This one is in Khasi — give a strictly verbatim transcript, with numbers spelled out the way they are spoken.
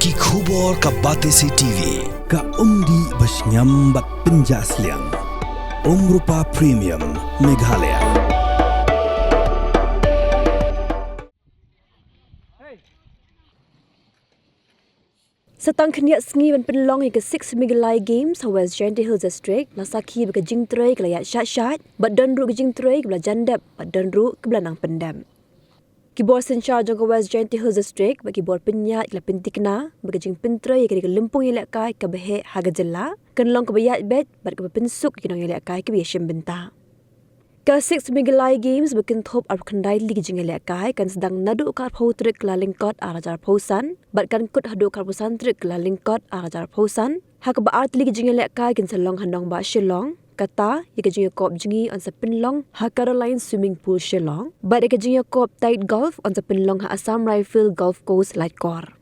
Ki khubor ka Batesi TV. Ka umdih ba shngiam bad pynjah sliang. Umrupa Premium Meghalaya. Sa tang khyndiat sngi ban pynlong ïa ka six Meghalaya Games ha West Jaintia Hills District, la sakhi ba ka jingtrei ka la ïaid shait shait, bad don ruh ka jingtrei kaba la jan dep, bad don ruh kaba la nang pyndep. Ki bor synshar jong ka West Jaintia Hills District bad ki bor pynïaid ki la pynthikna ba ka jingpyntrei ïa kane ka lympung ïalehkai kaba heh ha ka jylla kan long kaba ïaid beit bad kaba pynsuk ïa ki nongïalehkai kiba ïashim bynta. Ka six Meghalaya Games ba kynthup arphew khyndai tylli ki jingïalehkai kan sdang naduh ka arphew tarik Kyllalyngkot ar hajar arphew san bad kan kut haduh ka arphew san tarik Kyllalyngkot ar hajar arphew san, ha kaba ar tylli ki jingïalehkai kin sa long ha nongbah Shillong, kata ïa ka jingïakop jngi yn sa pynlong ha Caroline Swimming Pool Shillong bad ïa ka jingïakop Tide Golf yn sa pynlong ha Assam Rifle Golf Course Laitkor.